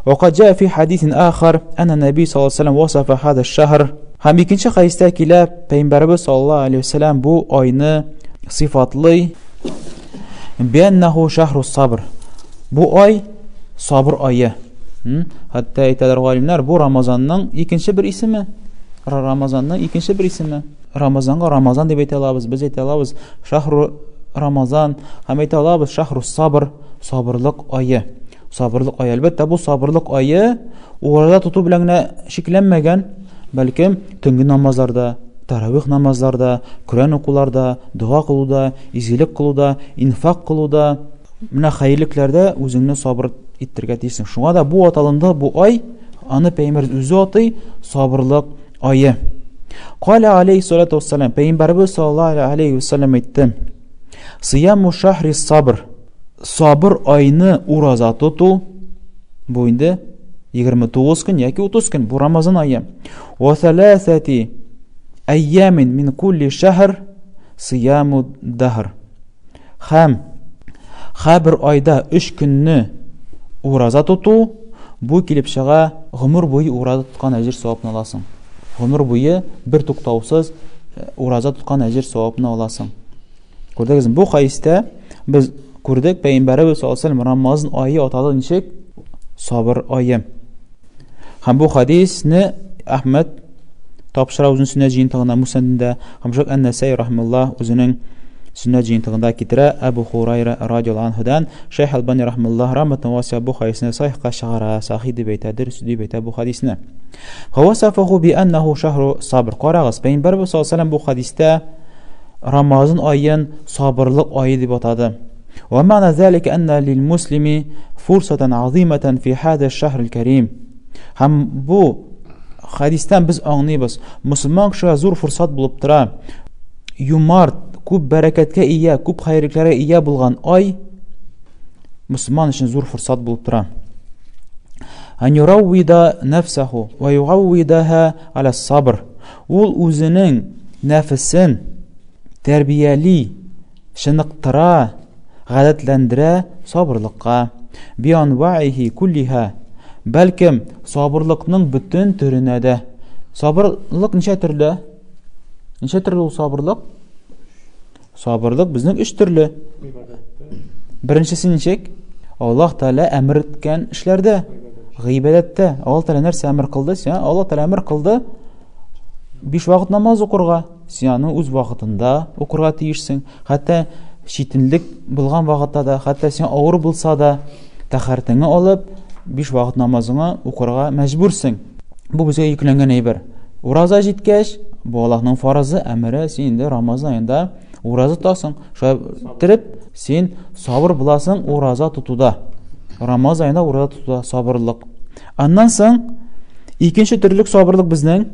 وقد جاء في حديث آخر أن النبي صلى الله عليه وسلم وصف هذا الشهر. Һәм икенче хәдистә килә, Пәйгамбәребез саллаллаһу алейһи вәсәләм бу айны сыйфатлый. Бианнаху шахру сабр. Бу ай сабыр ае. Хәтта әйтәләр галимнәр, бу Рамазанның икенче бер исеме. Рамазанның икенче бер исеме. Рамазанга Рамазан дип әйтә алабыз. Без әйтә алабыз шахру Рамазан һәм әйтә алабыз шахру сабр, сабырлык ае. Сабырлык ае. Әлбәттә, бу сабырлык ае ураза тоту белән генә чикләнмәгән, бәлкем төнге намазларда, таравих намазларда, Коръән укуларда, дога кылуда, изгелек кылуда, инфак кылуда, менә хәерлекләрдә үзеңне сабыр иттерергә тиешсең. Шуңа да бу аталынды, бу ай, аны пәйгамбәр үзе атый, сабырлык ае. Каля алейхиссалату вассалам, пәйгамбәрбез саллаллаху алейхи вассалам әйтте. Сияму шахри сабр. Сабыр айны ураза тоту, бу инде 29 көн яки 30 көн, бу Рамазан ае. Ва саласати айямин мин кулли шахр сияму дахр. Һәм һәрбер айда 3 көнне ураза тоту, бу килеп чыга, гомер буе ураза тоткан әҗер савапны аласың. Гомер буе бер туктаусыз ураза тоткан әҗер савапны аласың. Күрдегезме? Бу хәдистә без күрдек, Пәйгамбәребез саллаллаһу алейһи вәсәлләм Рамазан ае атады ничек? Сабыр ае. Һәм бу хәдисне Әхмәд тапшыра үзенең сөннәт җыентыгында, Муснадында, һәм шул Ән-Насаи рахимуллаһ үзенең сөннәт җыентыгында китерә Әбу Хурайра радиаллаһу анһудан. Шәйх Албани рахимуллаһ рахматан васиа бу хәдисне сахихка чыгара, сахих дип әйтә, дөрес дип әйтә бу хәдисне. Фавасафаху би аннаху шахру сабр. Карагыз, Пәйгамбәрбез саллаллаһу алейһи вәсәлләм бу хәдистә Рамазан аен сабырлык ае дип атады. Ва мана залика анна лил муслими фурсатан азиматан фи хаза шахр карим. Һәм бу хадистән без аңлыйбыз, мусульман кешегә зур фурсат булып тора. Юмарт, күп бәрәкәткә ия, күп хәерлекләргә ия булган ай мусульман өчен зур фурсат булып тора. Ан юраввида нәфсәху ва югаввидаха аля сабр. Ул үзенең нәфесен тәрбияли, чыныктыра, гадәтләндерә сабырлыкка. Бианваихи куллиха. Бәлкем, сабырлыкның бөтен төренә дә. Сабырлык ничә төрле? Ничә төрле ул сабырлык? Сабырлык безнең өч төрле. Беренчесе ничек? Аллаһ Тәгалә әмер иткән эшләрдә, гыйбадәттә. Аллаһ Тәгалә нәрсә әмер кылды? Сиңа Аллаһ Тәгалә әмер кылды биш вакыт намаз укырга. Син аны үз вакытында укырга тиешсең. Хәтта читенлек булган вакытта да, хәтта син авыр булса да, тәхәрәтеңне алып, биш вакыт намазыңа укырга мәҗбүрсең. Бу безгә йөкләнгән әйбер. Ураза җиткәч, бу Аллаһның фарызы, әмере, син инде Рамазан аенда ураза тотасың. Шулай иттереп, син сабыр буласың ураза тотуда. Рамазан аенда ураза тотуда сабырлык. Аннан соң икенче төрлек сабырлык безнең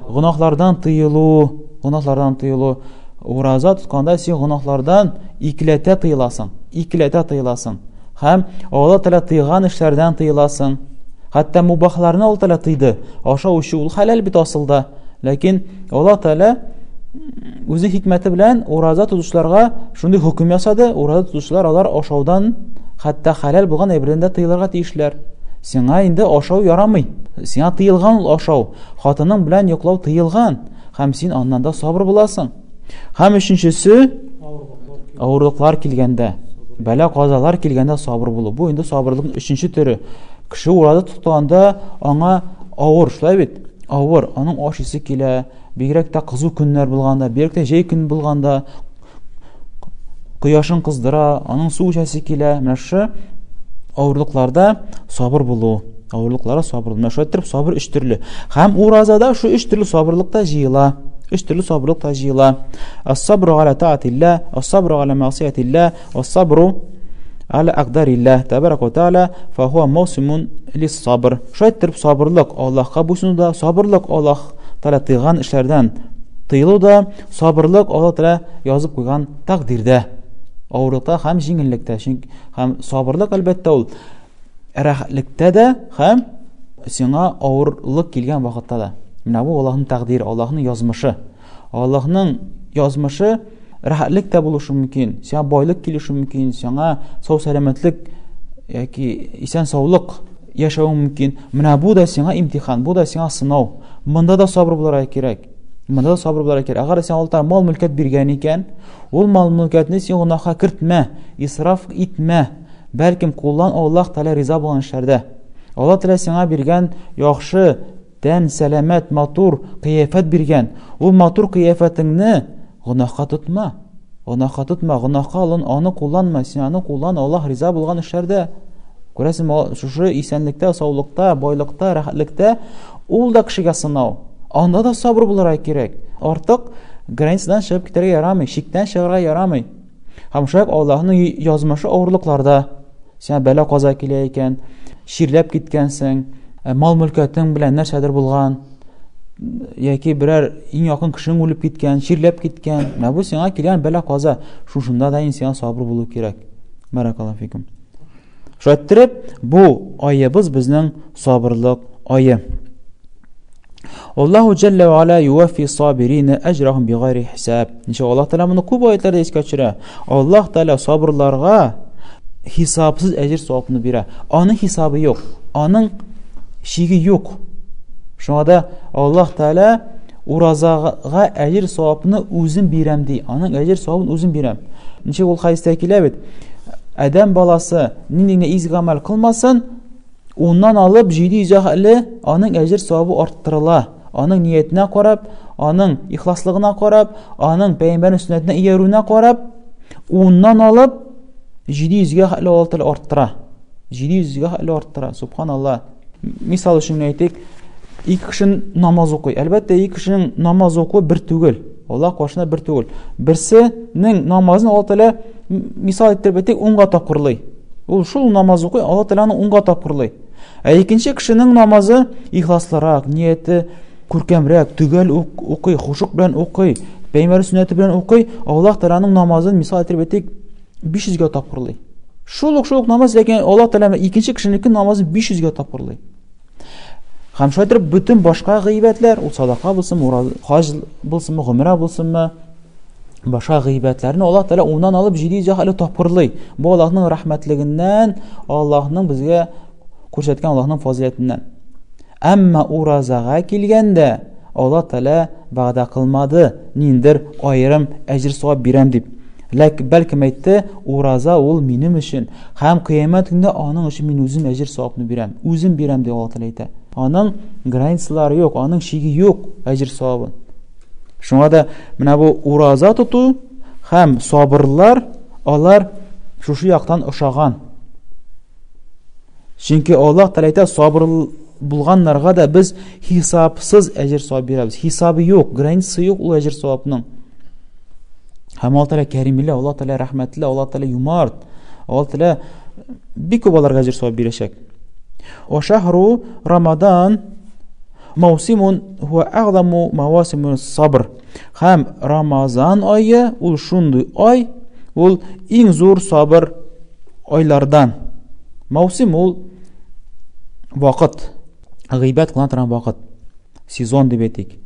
гөнаһлардан тыелу, гөнаһлардан тыелу. Ураза тотканда син гөнаһлардан икеләтә тыеласың, икеләтә тыеласың. Һәм Алла Тәгалә тыйган эшләрдән тыеласың. Хәтта мубахларны Алла Тәгалә тыйды. Ашау эчү ул хәләл бит асылда. Ләкин Алла Тәгалә үзе хикмәте белән ураза тотучыларга шундый хөкем ясады. Ураза тотучылар алар ашаудан, хәтта хәләл булган әйбердән дә тыелырга тиешләр. Сиңа инде ашау ярамый. Сиңа тыелган ул ашау. Хатының белән йоклау тыелган. Һәм син аннан да сабыр буласың. Һәм өченчесе авырлыклар килгәндә, бәла-казалар килгәндә сабыр булу. Бу инде сабырлыкның өченче төре. Кеше ураза тотканда аңа авыр, шулай бит? Авыр, аның ашыйсы килә, бигрәк тә кызу көннәр булганда, бигрәк тә җәй көн булганда, кояшын кыздыра, аның су эчәсе килә. Менә шушы авырлыкларда сабыр булу. Авырлыклара сабыр. Менә шулай иттереп сабыр өч төрле. Һәм уразада шу өч төрле сабырлык та җыела. Өч төрле сабырлык та җыела. Ас-сабру аля таатилла, ас-сабру аля мәгъсиятилла, ас-сабру аля акдарилла. Табарак ва тааля, фа хуа мавсимун лис-сабр. Шулай иттереп сабырлык Аллаһка буйсынуда, сабырлык Аллаһ Тааля тыйган эшләрдән тыелуда, сабырлык Аллаһ Тааля язып куйган тәкъдирдә. Авырлыкта һәм җиңеллектә. Чөнки һәм сабырлык әлбәттә ул рәхәтлектә дә һәм сиңа авырлык килгән вакытта да. Менә бу Аллаһның тәкъдире, Аллаһның язмышы. Аллаһның язмышы рәхәтлек тә булышы мөмкин, сиңа байлык килеше мөмкин, сиңа сау сәламәтлек яки исән саулык. яшәвең мөмкин. Менә бу да сиңа имтихан, бу да сиңа сынау. Монда да сабыр булырга кирәк. Монда да сабыр булырга кирәк. Әгәр сиңа Аллаһ мал мөлкәт биргән икән, ул мал мөлкәтне син гөнаһка кертмә, исраф итмә. Бәлкем куллан Аллаһ Тәгалә риза булган эшләрдә. Аллаһ Тәгалә сиңа биргән яхшы тән, сәламәт, матур кыяфәт биргән. Ул матур кыяфәтеңне гөнаһка тотма. Гөнаһка тотма, гөнаһка алын, аны кулланма, син аны куллан Аллаһ риза булган эшләрдә. Күрәсең, шушы исәнлектә, саулыкта, байлыкта, рәхәтлектә ул да кешегә сынау. Анда да сабыр булырга кирәк. Артык границадан чыгып китәргә ярамый, чиктән чыгарга ярамый. Һәм шулай Аллаһның язмышы авырлыкларда. Сиңа бәла каза килә икән, чирләп киткәнсең, э, мал мөлкәтең белән нәрсәдер булган, яки берәр иң якын кешең үлеп киткән, чирләп киткән. Менә бу сиңа килгән бәла каза. Шушында да инде сиңа сабыр булу кирәк. Баракаллаһу фикум. Шулай иттереп, бу аебыз безнең сабырлык ае. Аллаһу җәллә ва аля ювафи сабирина әҗрахум бигайри хисаб. Ничә Аллаһ Тәгалә моны күп аятларда искә төшерә. Аллаһ Тәгалә сабырларга хисапсыз әҗер савапны бирә. Аның хисабы юк, аның чиге юк. Шуңа да Аллаһ Тәгалә уразага әҗер савапны үзем бирәм ди. Аның әҗер савабын үзем бирәм. Ничек ул хәдистә килә бит? Адәм баласы нинди генә изге гамәл кылмасын, Уннан алып 700 әле аның әҗер савабы арттырыла. Аның ниятенә карап, аның ихласлыгына карап, аның пәйгамбәрнең сөннәтенә иярүенә карап, уннан алып 700-гә хәтле Аллаһ Тәгалә арттыра. 700-гә хәтле арттыра. Субханалла. Мисал өчен әйтик, ике кеше намаз укый. Әлбәттә, ике кешенең намаз укуы бер түгел. Аллаһ каршында бер түгел. Берсенең намазын Аллаһ Тәгалә мисал иттереп әйтик, унга тапкырлый. Ул шул намаз укый, Алла Тәгалә аны унга тапкырлый. Ә икенче кешенең намазы ихласлырак, нияте күркәмрәк, төгәл укый, хушук белән укый, пәйгамбәр сөннәте белән укый, Аллаһ Тәгаләнең намазын мисал итеп әйтик, 500гә тапкырлый. Шул ук шул ук намаз, ләкин Аллаһ Тәгалә икенче кешенеке намазын 500гә тапкырлый. Һәм шулай итеп бөтен башка гыйбәтләр, ул садака булсынмы, хаҗ булсынмы, гомрә булсынмы, башка гыйбәтләрне Аллаһ Тәгалә уннан алып 700 әле тапкырлый. Бу Аллаһның рәхмәтлегеннән, Аллаһның безгә күрсәткән Аллаһның фазыйләтеннән. Әмма уразага килгәндә Аллаһ Тәгалә вәгъдә кылмады, ниндер аерым әҗер савап бирәм дип. Ләк бәлкем әйтте, ураза ул минем өчен һәм кыямәт көндә аның өчен мин үзем әҗер савапны бирәм. Үзем бирәм дип Аллаһ Тәгалә әйтә. Аның границалары юк, аның чиге юк әҗер савабын. Шуңа да менә бу ураза тоту һәм сабырлар алар шушы яктан ошаган. Чөнки Аллаһ Тәгалә әйтә, сабыр булганнарга да без хисапсыз әҗер савап бирәбез. Хисабы юк, границасы юк ул әҗер савапның. Һәм Аллаһ Тәгалә кәримле, Аллаһ Тәгалә рәхмәтле, Аллаһ Тәгалә юмарт. Аллаһ Тәгалә бик күп аларга әҗер савап бирәчәк. Ва шахру Рамадан Маусимун хуа әгъзаму мавасиму сабр. Һәм Рамазан ае ул шундый ай, ул иң зур сабыр айлардан. Маусим ул вакыт, гыйбәт кылына торган вакыт, сезон дип әйтик.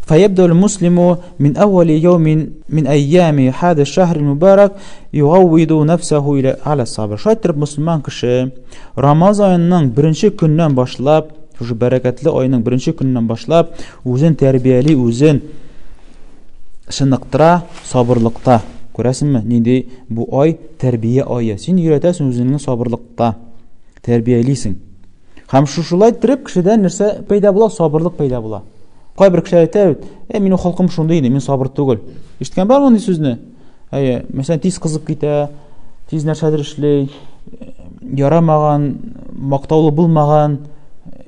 فيبدأ المسلم من أول يوم من أيام هذا الشهر المبارك يعود نفسه إلى على الصبر. Шулай итеп мөселман кеше Рамазан аеның беренче көннән башлап, шушы бәрәкәтле айның беренче көннән башлап, үзен тәрбияли, үзен чыныктыра сабырлыкта. Күрәсеңме, нинди бу ай тәрбия ае. Син өйрәтәсең үзеңне сабырлыкта, тәрбиялисең. Һәм шушылай иттереп кешедә нәрсә пәйда була? Сабырлык пәйда була. Кайбер кешеләр әйтә бит, "Э, минем холкым шундый инде, мин сабыр түгел." Ишеткән бармы мондый сүзне? Әйе, мәсәлән, тиз кызып китә, тиз нәрсәдер эшли, ярамаган, мактаулы булмаган,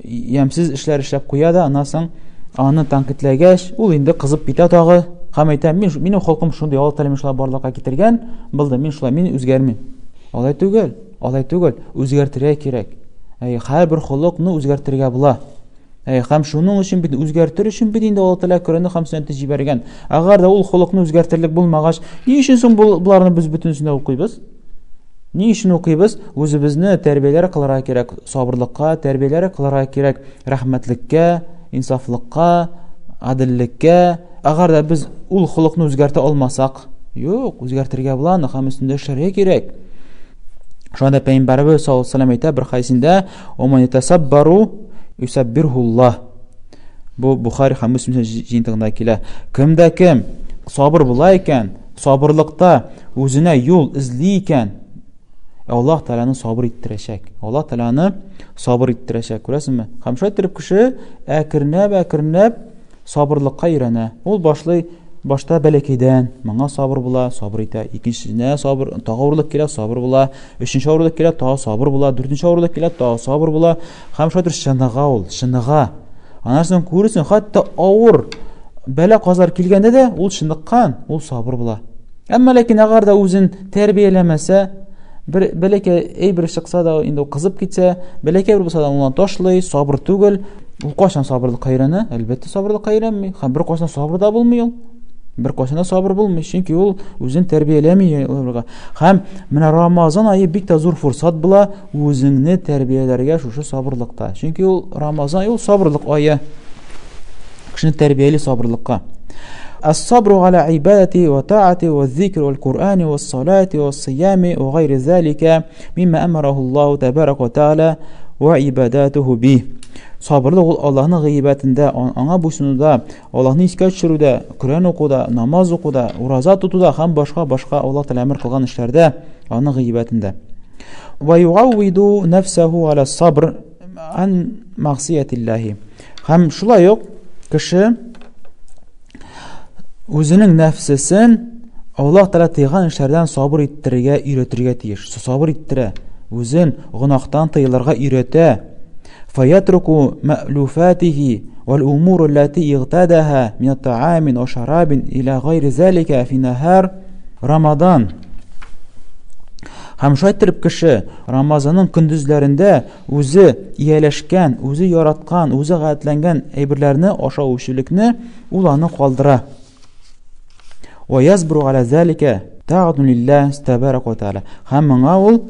ямьсез эшләр эшләп куя да, аннан соң аны тәнкыйтьләгәч, ул инде кызып китә тагы һәм әйтә, мин минем холкым шундый, Аллаһ Тәгалә мине шулай барлыкка китергән, булды, мин шулай, мин үзгәрмим. Алай түгел, алай түгел, үзгәртергә кирәк. Әйе, һәрбер холыкны үзгәртергә була. Әй, һәм шуның өчен бит үзгәртер өчен бит инде Аллаһ Тәгалә Коръәнне һәм сөннәтне җибәргән. Әгәр дә ул холыкны үзгәртерлек булмагач, ни өчен соң боларны без бөтенесен дә укыйбыз? Ни өчен укыйбыз? Үзебезне тәрбияләр кылырга кирәк, сабырлыкка тәрбияләр кылырга кирәк, рәхмәтлеккә, инсафлыкка, гаделлеккә. Әгәр дә без ул холыкны үзгәртә алмасак, юк, үзгәртергә була аны һәм өстендә эшләргә кирәк. Шуңа да Пәйгамбәребез саллаллаһу алейһи вәсәлләм әйтә бер хәдисендә, "Уман ятасаббару юсаббирхуллаһ". Бу Бухари һәм Муслим җыентыгында килә. Кем дә кем сабыр була икән, сабырлыкта үзенә юл эзли икән, Аллаһ Тәгаләне сабыр иттерәчәк. Аллаһ Тәгаләне сабыр иттерәчәк, күрәсеңме? Һәм шулай итеп кеше әкренләп-әкренләп сабырлыкка өйрәнә. Ул башлый башта бәләкәйдән, моңа сабыр була, сабыр итә. Икенчесенә сабыр, тагы авырлык килә, сабыр була. Өченче авырлык килә, тагы сабыр була. Дүртенче авырлык килә, тагы сабыр була. Һәм шулай итеп чыныга ул, чыныга. Аннан соң күрерсең, хәтта авыр бәла-казалар килгәндә дә ул чыныккан, ул сабыр була. Әмма ләкин әгәр дә үзен тәрбияләмәсә, бер бәләкәй әйбер чыкса да, инде ул кызып китсә, бәләкәй бер булса да ул ташлый, сабыр түгел. Ул кайчан сабырлыкка өйрәнә? Әлбәттә, сабырлыкка өйрәнми. Һәм бер кайчан сабыр да булмый ул. Бер кайчан да сабыр булмый, чөнки ул үзен тәрбияләми аларга. Һәм менә Рамазан ае бик тә зур форсат була үзеңне тәрбияләргә шушы сабырлыкта. Чөнки ул Рамазан ул сабырлык ае. Кешене тәрбияли сабырлыкка. Ас-сабру аля ибадати ва таати ва зикр вал Кур'ани ва салати ва сиями ва гайри залика мимма амараху Аллаху табарака ва тааля ва ибадатуху би. Сабырлык ул Аллаһның гыйбадәтендә, аңа буйсынуда, Аллаһны искә төшерүдә, Коръән укуда, намаз укуда, ураза тотуда һәм башка-башка Аллаһ Тәгалә әмер кылган эшләрдә, аның гыйбадәтендә. Ва югаввиду нафсаху аля сабр ан мәгъсиятиллаһи. Һәм шулай ук кеше үзенең нәфсесен Аллаһ Тәгалә тыйган эшләрдән сабыр иттерергә өйрәтергә тиеш. Сабыр иттерә. Үзен гөнаһтан тыелырга өйрәтә. Фаятруку мәълуфатихи вал умур аллати игътадаха мин таамин ва шарабин иля гайри залика фи нахар Рамадан. Һәм шулай иттереп кеше Рамазанның көндезләрендә Үзе ияләшкән, үзе яраткан, үзе гадәтләнгән әйберләрне ашау-эчүлекне ул аны калдыра. Ва язбру аля залика таатун лиллаһ табарак ва тааля. Һәм моңа ул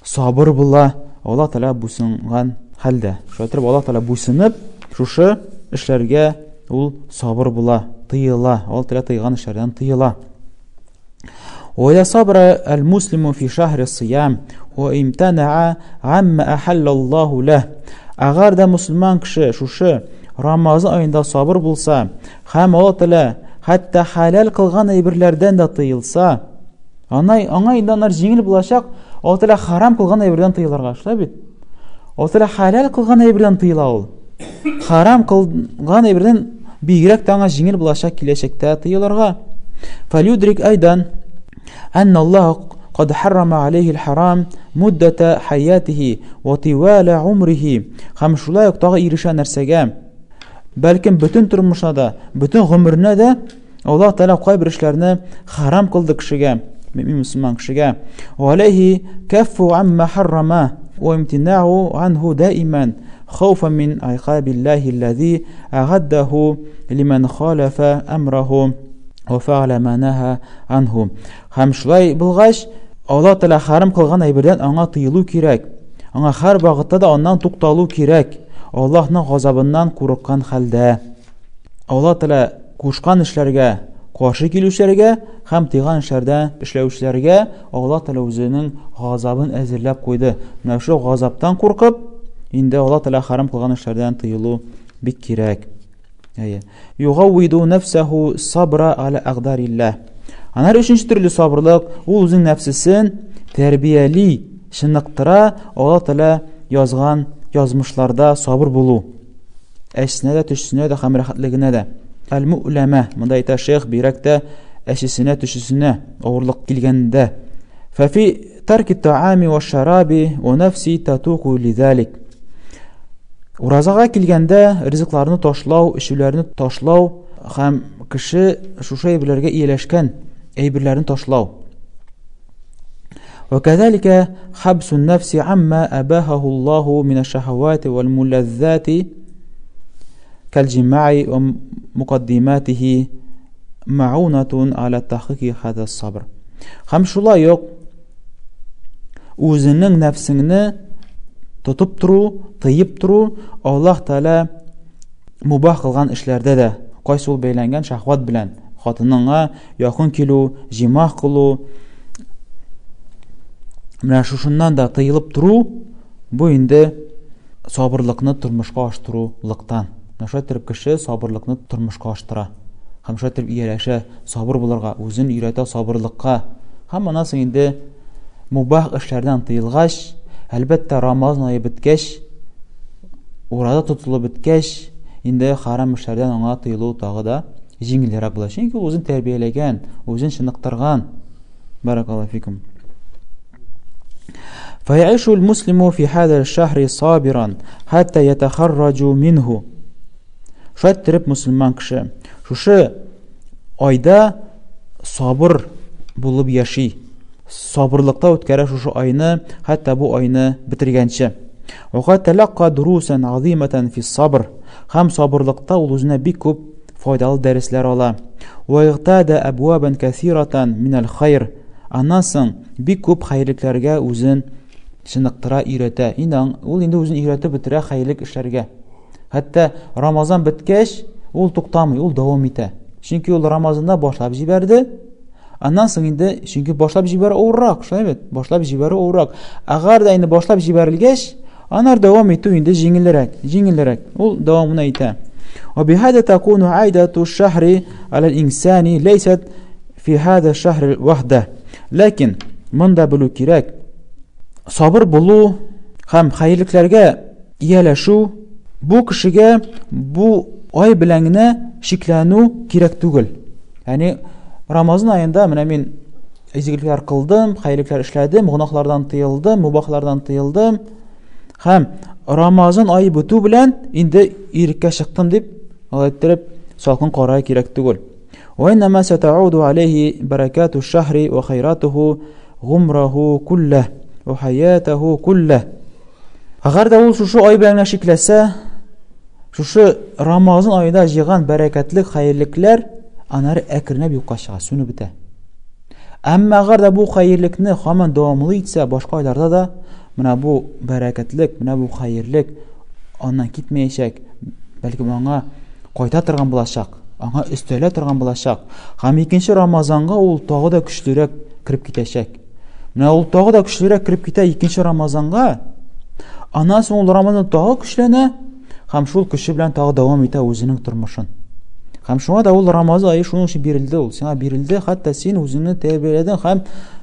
сабыр була, Аллаһ Тәгалә буйсынган хәлдә. Шулай итеп Аллаһ Тәгалә буйсынып, шушы эшләргә ул сабыр була, тыела, Аллаһ Тәгалә тыйган эшләрдән тыела. وإذا صبر المسلم في شهر الصيام وامتنع عما أحل الله له Әгәр дә мөселман кеше шушы Рамазан аенда сабыр булса һәм Алла Тәгалә хәтта хәләл кылган әйберләрдән дә тыелса, ана аңа инде анар җиңел булачак, Алла Тәгалә харам кылган әйбердән тыелырга, шулай бит? Алла Тәгалә хәләл кылган әйбердән тыела ул. Харам кылган әйбердән бигрәк тә аңа җиңел булачак киләчәктә тыелырга. Фалюдрик айдан әнна Аллаһ قد حرم عليه الحرام مدة حياته وطوال عمره һәм шулай ук тагы ирешә нәрсәгә бәлкем бөтен тормышына да бөтен гомеренә дә Аллаһ Тәгалә кайбер эшләрне харам кылды кешегә, мөмин мөселман кешегә. Алейхи каффу амма харрама ва имтинау анху даиман хауфан мин айкабиллахи аллази агаддаху лиман халафа амраху ва фа'аля ма наха анху. Һәм шулай булгач, Аллаһ Тәгалә харам кылган әйбердән аңа тыелу кирәк. Аңа һәр вакытта да аннан тукталу кирәк. Аллаһның газабыннан курыккан хәлдә. Аллаһ Тәгалә кушкан эшләргә каршы килүчеләргә һәм тыйган эшләрдә эшләүчеләргә Аллаһ Тәгалә үзенең газабын әзерләп куйды. Менә шул газаптан куркып, инде Аллаһ Тәгалә харам кылган эшләрдән тыелу бик кирәк. Әйе. Югавиду нәфсәһу сабра аля агдарилләһ. Аннары өченче төрле сабырлык, ул үзенең нәфсесен тәрбияли, чыныктыра, Аллаһ Тәгалә язган язмышларда сабыр булу. Әчесенә дә, төчесенә дә һәм рәхәтлегенә дә. Әл-му'ләмә, монда әйтә шейх, бигрәк тә әчесенә, төчесенә авырлык килгәндә. Фәфи тарки таами ва шараби ва нафси татуку лизалик. Уразага килгәндә ризыкларны ташлау, эчүләрне ташлау һәм кеше шушы әйберләргә ияләшкән әйберләрне ташлау. وكذلك حبس النفس عما أباهه الله من الشهوات والملذات كالجماع ومقدماته معونة على تحقيق هذا الصبر Һәм шулай ук үзеңнең нәфсеңне тотып тору, тыеп тору Аллаһ Тәгалә мубах кылган эшләрдә дә, кайсы ул бәйләнгән шәһват белән, хатыныңа якын килү, җимах кылу, Менә шушыннан да тыелып тору, бу инде сабырлыкны тормышка аштырулыктан. Менә шулай итеп кеше сабырлыкны тормышка аштыра. Һәм шулай итеп ияләшә, сабыр булырга, үзен өйрәтә сабырлыкка. Һәм аннан соң инде мубах эшләрдән тыелгач, әлбәттә, Рамазан ае беткәч, ураза тотылып беткәч, инде харам эшләрдән аңа тыелу тагы да җиңелрәк була. Чөнки ул үзен тәрбияләгән, үзен чыныктырган. Баракаллаһу фикум. فيعيش المسلم في هذا الشهر صابرا حتى يتخرج منه. Шулай иттереп мөселман кеше шушы айда сабыр булып яши. Сабырлыкта үткәрә шушы айны, хәтта бу айны бетергәнче. Вакад талакка дурусан азиматан фи сабр. Һәм сабырлыкта ул үзенә бик күп файдалы дәресләр ала. Ва игътада абвабан касиратан минал хайр. Аннан соң бик күп хәерлекләргә үзен чыныктыра, өйрәтә. Инде ул инде үзен өйрәтеп бетерә хәерлек эшләргә. Хәтта Рамазан беткәч, ул туктамый, ул дәвам итә. Чөнки ул Рамазанда башлап җибәрде. Аннан соң инде, чөнки башлап җибәрү авыррак, шулай бит? Башлап җибәрү авыррак. Әгәр дә инде башлап җибәрелгәч, анар дәвам итү инде җиңелрәк, җиңелрәк. Ул дәвамына итә. وبهذا تكون عائدة الشهر على الإنسان ليست في هذا الشهر وحده. Ләкин монда белү кирәк, сабыр булу һәм хәерлекләргә ияләшү бу кешегә бу ай белән генә шикләнү кирәк түгел. Ягъни Рамазан аенда менә мин изгелекләр кылдым, хәерлекләр эшләдем, гөнаһлардан тыелдым, мубахлардан тыелдым. Һәм Рамазан ае бетү белән инде иреккә чыктым дип, алай иттереп салкын карай кирәк түгел. وإنما ستعود عليه بركات الشهر وخيراته غمره كله وحياته كله. Әгәр дә ул шушы ай белән генә шикләсә, шушы Рамазан аенда җыйган бәрәкәтле хәерлекләр аннары әкренләп юкка чыга, сүнеп бетә. Әмма әгәр дә бу хәерлекне һаман дәвамлы итсә, башка айларда да менә бу бәрәкәтлек, менә бу хәерлек аннан китмәячәк, бәлкем аңа кайта торган булачак, аңа өстәлә торган булачак. Һәм икенче Рамазанга ул тагы да көчлерәк кереп китәчәк. Менә ул тагы да көчлерәк кереп китә икенче Рамазанга. Аннан соң ул Рамазан тагы көчләнә һәм шул көче белән тагы дәвам итә үзенең тормышын. Һәм шуңа да ул Рамазан ае шуның өчен бирелде ул. Сиңа бирелде, хәтта син үзеңне тәрбияләдең һәм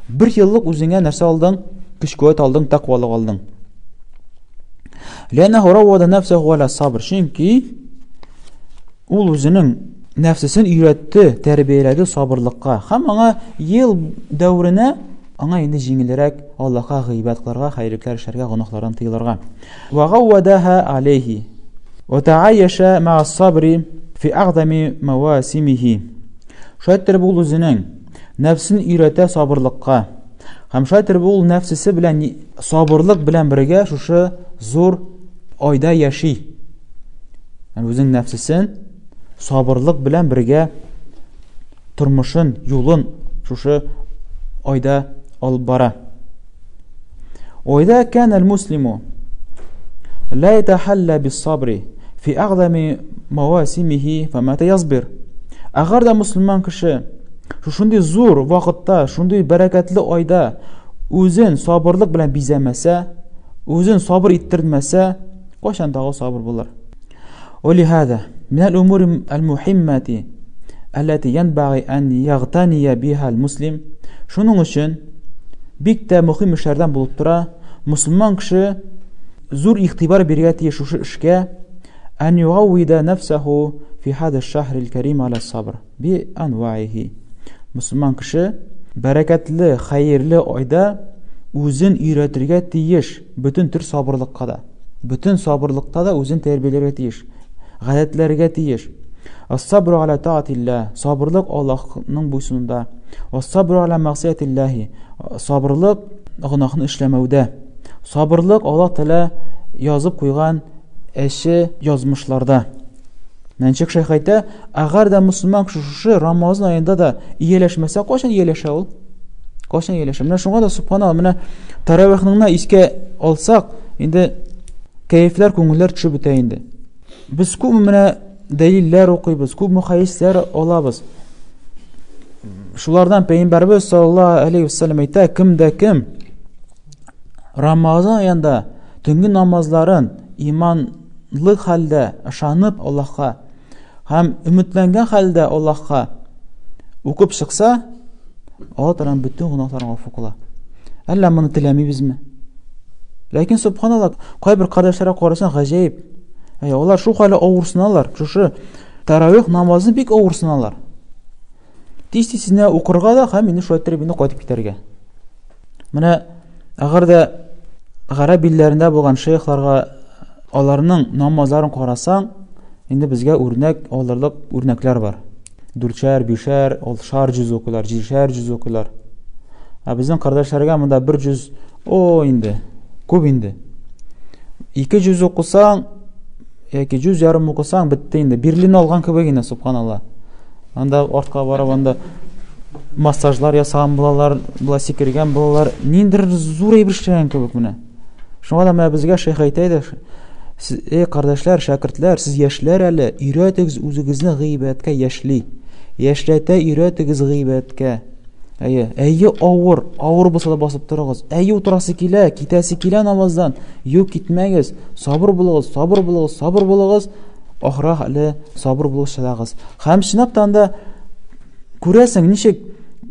бер еллык үзеңә нәрсә алдың? Көч-куәт алдың, тәкъвалык алдың. Ләнәһу раввада нәфсәһу аля сабр. Чөнки ул үзенең нәфсесен өйрәтте, тәрбияләде сабырлыкка. Һәм аңа ел дәверенә аңа инде җиңелрәк Аллаһка гыйбадәт кылырга, хәерлекләр эшләргә, гөнаһлардан тыелырга. Ва гаввадаха алейхи. Ва таайяша ма'a сабри фи агъзами мавасимихи. Шулай иттереп ул үзенең нәфсен өйрәтә сабырлыкка. Һәм шулай иттереп ул нәфсесе белән сабырлык белән бергә шушы зур айда яши. Ягъни үзенең нәфсесен сабырлык белән бергә тормышын, юлын шушы айда алып бара. Айда кан аль-муслиму ла ятахалла бис-сабри фи агъзами мавасимихи фамата язбир. Әгәр дә мусульман кеше шушындый зур вакытта, шундый бәрәкәтле айда үзен сабырлык белән бизәмәсә, үзен сабыр иттермәсә, кайчан тагы сабыр булыр? ولهذا من الأمور المهمة التي ينبغي أن يغتني بها المسلم Шуның өчен бик тә мөһим эшләрдән булып тора, мусульман кеше зур игътибар бирергә тиеш шушы эшкә, أن يعود نفسه في هذا الشهر الكريم على الصبر би анваихи. Мусульман кеше бәрәкәтле, хәерле айда үзен өйрәтергә тиеш бөтен төр сабырлыкка да. Бөтен сабырлыкта да үзен тәрбияләргә тиеш, гадәтләргә тиеш. Ас-сабру аля таатилла, сабырлык Аллаһның буйсынуында. Ас-сабру аля мәгъсиятиллаһи, сабырлык гөнаһны эшләмәүдә. Сабырлык Аллаһ Тәгалә язып куйган әче язмышларда. Мәнчек шәйх әйтә, әгәр дә мусульман кеше шушы Рамазан аенда да ияләшмәсә, кайчан ияләшә ул? Кайчан ияләшә? Менә шуңа да субханалла, менә таравихны гына искә алсак, инде кәефләр, күңелләр төшеп бетә инде. Без күп менә дәлилләр укыйбыз, күп хәдисләр алабыз. Шулардан пәйгамбәрбез саллаллаһу алейхи вәсәлләм әйтә, кем дә кем Рамазан аенда төнге намазларын иманлы хәлдә ышанып Аллаһка һәм өметләнгән хәлдә Аллаһка укып чыкса, Алла Тәгалә бөтен гөнаһларын гафу кыла. Әллә моны теләмибезме? Ләкин субханалла, кайбер кардәшләргә карасаң гаҗәеп. Әй, алар шул хәле авырсыналар. Шушы таравих намазын бик авырсыналар. Тиз-тиз генә укырга да һәм инде шулай иттереп инде кайтып китәргә. Менә әгәр дә гарәп илләрендә булган шейхларга аларның намазларын карасаң, инде безгә үрнәк алырлык үрнәкләр бар. Дүртшәр, бишәр, алтышар җүз укыйлар, җидешәр җүз укыйлар. Ә безнең кардәшләргә монда бер җүз, о, инде, күп инде. Ике җүз укысаң, яки җүз ярым укысаң, бетте инде. Берлин алган кебек инде, субханалла. Анда артка барып, анда массажлар ясаган булалар, була сикергән булалар. Ниндидер зур әйбер эшләгән кебек менә. Шуңа да менә безгә шейх әйтә иде, эй, кардәшләр, шәкертләр, сез яшьләр әле, өйрәтегез үзегезне гыйбадәткә яшьли. Яшьләтә өйрәтегез гыйбадәткә. Әйе, әйе авыр, авыр булса да басып торыгыз. Әйе утырасы килә, китәсе килә намаздан. Юк, китмәгез. Сабыр булыгыз, сабыр булыгыз, сабыр булыгыз. Ахырга хәтле сабыр булып чыдагыз. Һәм чынлап та анда күрәсең, ничек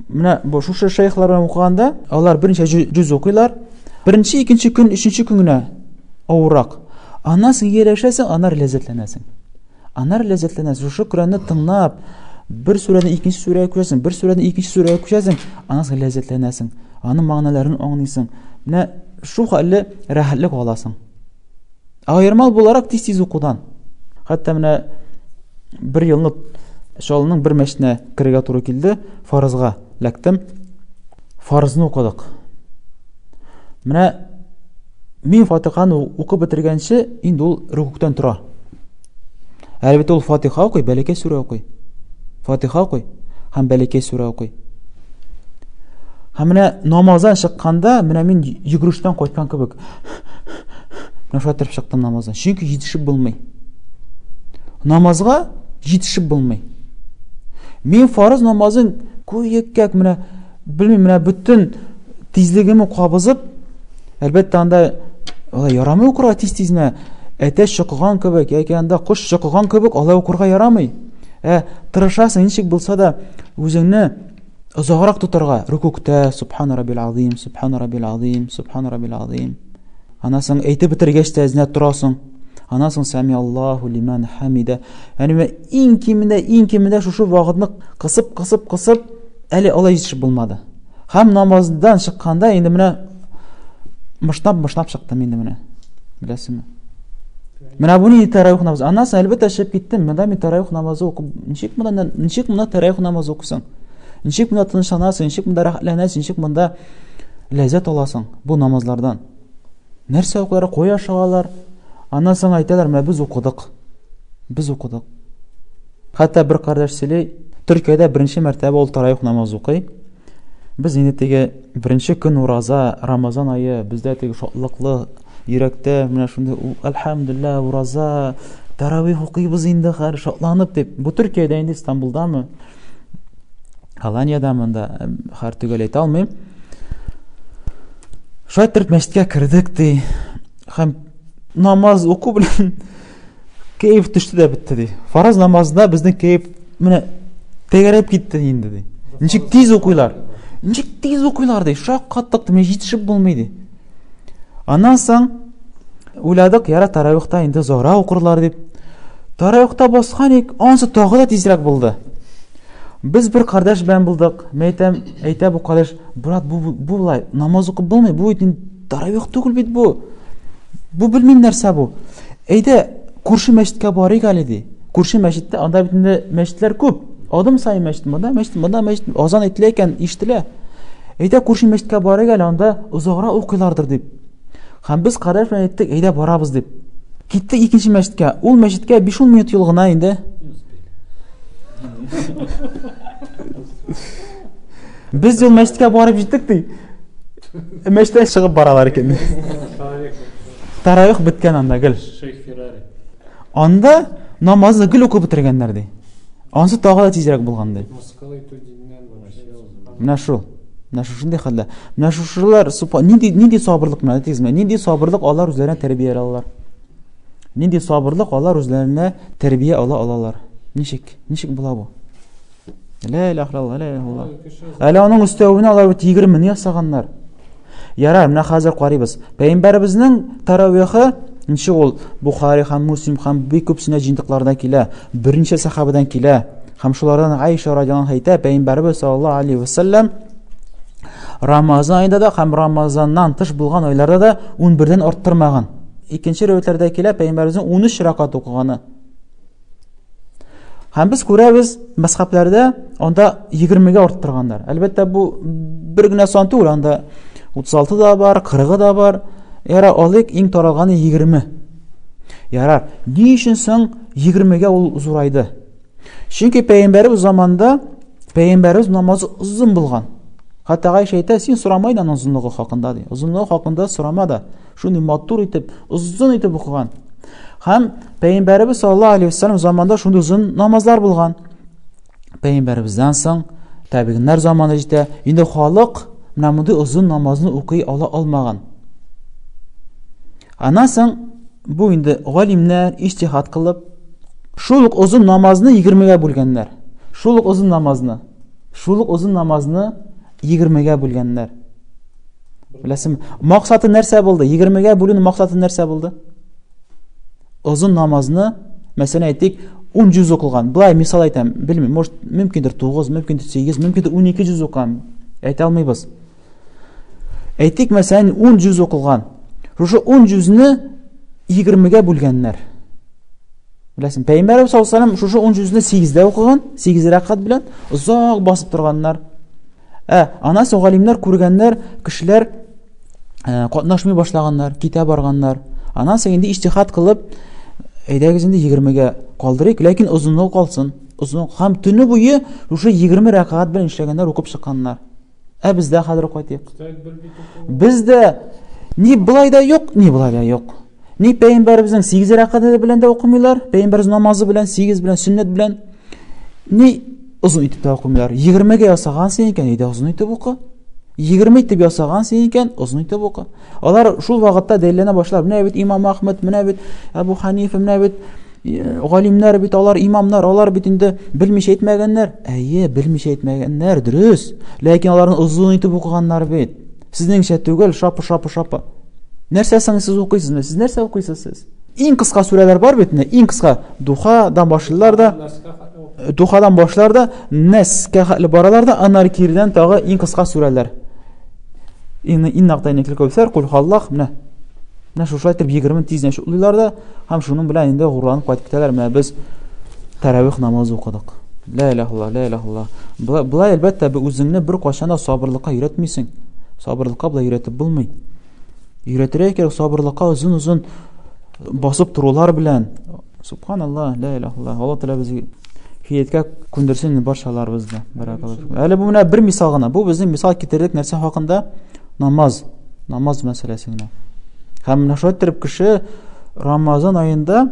менә бу шушы шейхлар белән укыганда, алар берничә җүз укыйлар. Беренче, икенче көн, өченче көн генә авыррак. Аннан соң ияләшәсең, аннары ләззәтләнәсең. Аннары ләззәтләнәсең. Шушы Коръәнне тыңлап, бер сүрәдән икенче сүрәгә күчәсең, бер сүрәдән икенче сүрәгә күчәсең, аннан соң ләззәтләнәсең. Аның мәгънәләрен аңлыйсың. Менә шул хәлле рәхәтлек аласың. Аермал буларак тиз-тиз укудан. Хәтта менә бер елны Чаллының бер мәчетенә керергә туры килде, фарызга ләктем. Фарызны укыдык. Менә мин Фатиханы укып бетергәнче, инде ул рукуктан тора. Әле бит ул Фатиха укый, бәләкәй сүрә укый. Фатиха укый һәм бәләкәй сүрә укый. Һәм менә намаздан чыкканда, менә мин йөгерештән кайткан кебек. Менә шулай торып чыктым намаздан. Чөнки җитешеп булмый. Намазга җитешеп булмый. Мин фарыз намазын күеккәк менә белмим, менә бөтен тизлегемне кабызып, әлбәттә, анда алай ярамый укырга тиз-тиз менә әтәч чокыган кебек яки анда кош чокыган кебек алай укырга ярамый. Ә тырышасың ничек булса да үзеңне озаграк тотарга. Рукуктә субхана раббил азим, субхана раббил азим, субхана раббил азим. Аннан соң әйтеп бетергәч тә эзенә торасың. Аннан соң сәми Аллаһу лиман хамида. Ягъни иң кимендә, иң кимендә шушы вакытны кысып, кысып, кысып, әле алай җитешеп булмады. Һәм намаздан чыкканда инде менә мышнап-мышнап чыктым инде менә. Беләсеңме? Менә бу нинди таравих намазы? Аннан соң әлбәттә чыгып киттем. Монда мин таравих намазы укып, ничек монда ничек монда таравих намазы укысың? Ничек монда тынычланасың, ничек монда рәхәтләнәсең, ничек монда ләззәт аласың бу намазлардан? Нәрсә укылар, кая ашыгалар? Аннан соң әйтәләр, менә без укыдык. Без укыдык. Хәтта бер кардәш сөйли, Төркиядә беренче мәртәбә ул таравих намазы укый. Без инде теге беренче көн ураза, Рамазан ае, бездә теге шатлыклы йөрәктә менә шундый әлхәмдүлилләһ ураза, таравих укыйбыз инде хәр шатланып дип. Бу Төркиядә инде Истанбулдамы? Аланиядә монда хәр төгәл әйтә алмыйм. Шулай итеп мәчеткә кердек ди. Һәм намаз уку белән кәеф төште дә бетте ди. Фараз намазында безнең кәеф менә тәгәрәп китте инде ди. Ничек тиз укыйлар? Ничек тиз укыйлар ди. Шаккаттык, менә җитешеп булмый ди. Аннан соң уйладык, яра таравихта инде зора укырлар дип. Таравихта баскан ик, ансы тагы да тизрәк булды. Без бер кардәш белән булдык. Мин әйтәм, әйтә бу кардәш, брат, бу бу болай намаз укып булмый, бу бит таравих түгел бит бу. Бу белмим нәрсә бу. Әйдә, күрше мәчеткә барыйк әле ди. Күрше мәчеттә, анда бит инде мәчетләр күп. Адым саен мәчет, монда мәчет, монда мәчет, азан әйтелә икән, ишетелә. Әйдә, күрше мәчеткә барыйк әле, анда озаграк укыйлардыр дип. Һәм без кардәш белән әйттек, әйдә барабыз дип. Киттек икенче мәчеткә. Ул мәчеткә 5-10 минут юл гына инде. Без ул мәчеткә барып җиттек ди. Мәчеттән чыгып баралар икән. Таравих беткән анда гел. Шейх Феррари. Анда намазны гел укып бетергәннәр ди. Ансы тагы да тизрәк булган ди. Менә шул. Менә шушындый хәлдә. Менә шушылар нинди нинди сабырлык менә әйтегез, нинди сабырлык алар үзләренә тәрбия алалар. Нинди сабырлык алар үзләренә тәрбия ала алалар. Ничек? Ничек була бу? Ла илаһ иллаллаһ, ла илаһ иллаллаһ. Әле аның өстәвенә алар бит 20 ясаганнар. Ярар, менә хәзер карыйбыз. Пәйгамбәребезнең таравихы ничек ул Бухари һәм Муслим һәм бик күп сөннәт җыентыкларында килә. Берничә сахабадан килә. Һәм шулардан Айша радиаллаһу анха әйтә, Пәйгамбәребез саллаллаһу алейхи ва саллям Рамазан аенда да һәм Рамазаннан тыш булган айларда да 11-дән арттырмаган. Икенче риваятләрдә килә, Пәйгамбәребезнең 13 ракат укыганы. Һәм без күрәбез, мәзхәбләрдә анда 20-гә арттырганнар. Әлбәттә, бу бер генә сан түгел, анда 36 да бар, 40 да бар. Ярар, алыйк, иң таралганы 20. Ярар, ни өчен соң 20-гә ул зурайды? Чөнки пәйгамбәребез заманында пәйгамбәребез намазы озын булган. Хәтта Гайшә әйтә, син сорамай да аның озынлыгы хакында ди. Озынлыгы хакында сорама да. Шундый матур итеп, озын итеп укыган. Һәм пәйгамбәребез саллаллаһу алейһи вәсәлләм заманында шундый озын намазлар булган. Пәйгамбәребездән соң табигыннар заманы җитә. Инде халык менә мондый озын намазны укый ала алмаган. Аннан соң бу инде галимнәр иҗтихад кылып, шул ук озын намазны 20-гә бүлгәннәр. Шул ук озын намазны, шул ук озын намазны 20-гә бүлгәннәр. Беләсеңме? Максаты нәрсә булды? 20-гә бүлүнең максаты нәрсә булды? Озын намазны, мәсәлән, әйтик, 10 җүз укылган. Былай мисал әйтәм, белмим, может, мөмкиндер 9, мөмкиндер 8, мөмкиндер 12 җүз укыган. Әйтә алмыйбыз. Әйтик, мәсәлән, 10 җүз укылган. Шушы 10 җүзне 20-гә бүлгәннәр. Беләсең, Пәйгамбәрбез саллаллаһу алейһи вәсәлләм шушы 10 җүзне 8-дә укыган, 8 рәкать белән озак басып торганнар. Ә, аннан соң галимнәр күргәннәр, кешеләр ә, катнашмый башлаганнар, китә барганнар. Аннан соң инде иҗтихад кылып, әйдәгез инде 20-гә калдырыйк, ләкин озынлыгы калсын. Озын һәм төне буе шушы 20 рәкәгать белән эшләгәннәр, укып чыкканнар. Ә бездә хәзер кайтыйк. Бездә ни былай да юк, ни былай да юк. Ни пәйгамбәребезнең 8 рәкәгате белән дә укымыйлар, пәйгамбәребез намазы белән, 8 белән, сөннәт белән. Ни озын итеп тә укымыйлар. 20-гә ясагансың икән, әйдә озын итеп укы. 20 итеп ясагансың икән, озын итеп укы. Алар шул вакытта дәлилләнә башлар. Менә бит Имам Ахмед, менә бит Әбу Ханифа, менә бит э, галимнәр бит алар имамнар, алар бит инде белмичә әйтмәгәннәр. Әйе, белмичә әйтмәгәннәр, дөрес. Ләкин аларны озын итеп укыганнар бит. Сезнеңчә түгел, шапы шапы шапы. Нәрсә соң сез укыйсыз? Сез нәрсә укыйсыз сез? Иң кыска сүрәләр бар бит, иң кыска духадан башлыйлар да, духадан башлар да, нәскә хәтле баралар да, аннары кирдән тагы иң кыска сүрәләр. Инна агтайнакал кәүсәр, кул халлах, менә. Менә шушылай итеп 20 тиздән шутлыйлар да, һәм шуның белән инде горурланып кайтып китәләр. Менә без тәравих намазы укыдык. Ла илаһ илlallah, ла илаһ илlallah. Болай әлбәттә үзеңне бер кайчан да сабырлыкка өйрәтмисең. Сабырлыкка болай өйрәтеп булмый. Өйрәтергә кирәк сабырлыкка озын-озын басып торулар белән. Субханаллах, ла илаһ илlallah. Алла Тәгалә безгә һидаяткә күндерсен барчаларыбызны. Баракаллаһу. Әле бу менә бер мисал гына. Бу безнең мисал китердек нәрсә хакында? Намаз. Намаз мәсьәләсе генә. Һәм менә шулай итеп кеше Рамазан аенда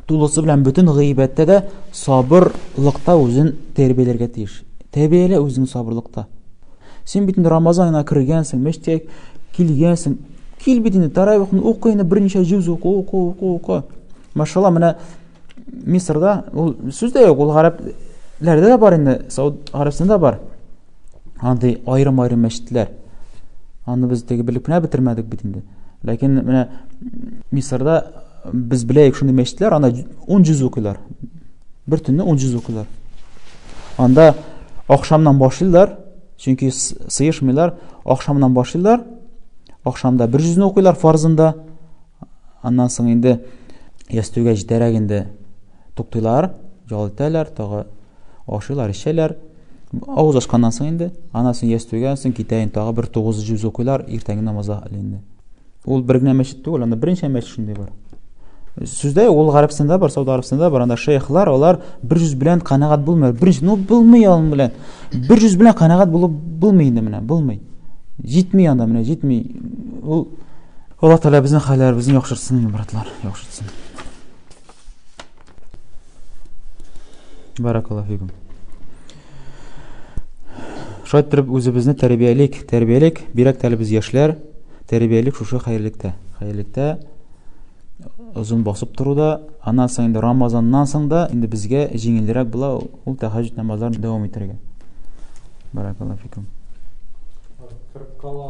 тулысы белән бөтен гыйбадәттә дә сабырлыкта үзен тәрбияләргә тиеш. Тәрбиялә үзеңне сабырлыкта. Син бит инде Рамазан аена кергәнсең, мәчеткә килгәнсең. Кил бит инде таравихны укы инде берничә җүз укы, укы, укы, укы. Машалла, менә Мисырда ул сүз дә юк, ул гарәпләрдә дә бар инде, Сауд Гарәбстанда бар. Андый аерым-аерым мәчетләр. Аны без теге белеп кенә бетермәдек бит инде. Ләкин менә Мисырда без беләек шундый мәчетләр, анда 10 җүз укыйлар. Бер төнне 10 җүз укыйлар. Анда ахшамнан башлыйлар, чөнки сыешмыйлар, ахшамнан башлыйлар. Ахшамда бер җүзне укыйлар фарзында. Аннан соң инде ястүгә җитәрәк инде туктыйлар, ял итәләр, тагы ашыйлар, эчәләр. Авыз ачканнан соң инде, аннан соң ястүгә соң китә инде тагы бер 900 укыйлар иртәнге намазга әле инде. Ул бер генә мәчет түгел, анда берничә мәчет шундый бар. Сүздә ул Гарәбстанда бар, Сауд Гарәбстанда бар, анда шейхлар, алар бер жүз белән канәгать булмый. Бер жүз, ну булмый аның белән. Бер жүз белән канәгать булып булмый инде менә, булмый. Җитми анда менә, җитми. Ул Аллаһ Тәгалә безнең хәлләребезне яхшыртсын инде, братлар, яхшыртсын. Баракаллаһу фикум. Шулай иттереп үзебезне тәрбиялик, тәрбиялик, бигрәк тә әле без яшьләр, тәрбиялик шушы хәерлектә. Хәерлектә озын басып торуда, аннан соң инде Рамазаннан соң да инде безгә җиңелрәк була ул тәһәҗҗүд намазларын дәвам итәргә. Баракаллаһу фикум. Арттырып кала.